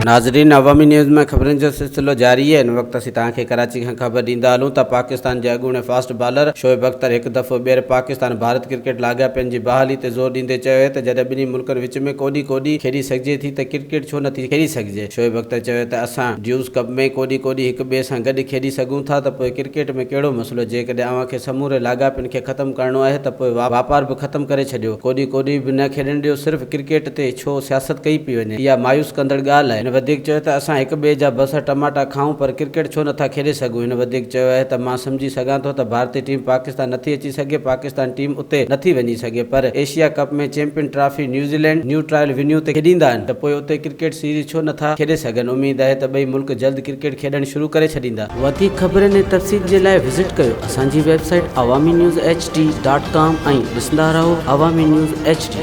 ناظرين عوامي نيوز ۾ خبرن جو سلسلو جاري آهي هن وقت اسين توهان کي ڪراچي کان خبر ڏيندا هلون ته پاڪستان جي اڳوڻي فاسٽ بالر شعيب اختر هڪ دفعو ٻيهر پاڪستان ڀارت ڪرڪيٽ لاڳاپن جي بحالي تي زور ڏيندي چيو آهي ته جڏهن ٻنهي ملڪن وچ ۾ ڪوڏي ڪوڏي کيڏي سگهجي ٿي ته ڪرڪيٽ ڇو نٿي کيڏي سگهجي شعيب اختر چيو ته اسان ڊيوس ڪپ ۾ ڪوڏي ڪوڏي هڪ ٻئي سان گڏ کيڏي سگهون ٿا ته پوء ڪرڪيٽ ۾ ڪهڙو مسئلو جيڪڏهن اوهان کي سموري لاڳاپن کي ختم ڪرڻو آهي ته پوء واپار به ختم ڪري ڇڏيو ڪوڏي ڪوڏي به نه کيڏڻ ڏيو صرف ڪرڪيٽ تي ڇو سياست ڪئي پئي وڃي اها مايوس ڪندڙ ڳالهه آهي. هن وڌيڪ چيو ته اسان هڪ ٻئي جا بصر ٽماٽا کائون پر ڪرڪيٽ ڇو نٿا کيڏي سگهون. هن وڌيڪ چيو آهي ته مان سمجهي سگهان ٿو ته ڀارتي ٽيم پاڪستان نٿي اچي سگهي، پاڪستان ٽيم اتي نٿي وڃي سگهي پر Asia cup ۾ champion trophy New Zealand neutral venue تي کيڏيندا آهن ته پوء اتي ڪرڪيٽ سيريز ڇو نٿا کيڏي سگهن، اميد آهي ته ٻئي ملڪ جلد ڪرڪيٽ کيڏڻ شروع ڪري ڇڏيندا. وڌيڪ خبرن ۽ تفصيل جي لاء وزٽ ڪيو اسان جي website Awami news H D dot com ۽ ڏسندا رهو عوامي نيوز ايڇ ڊي.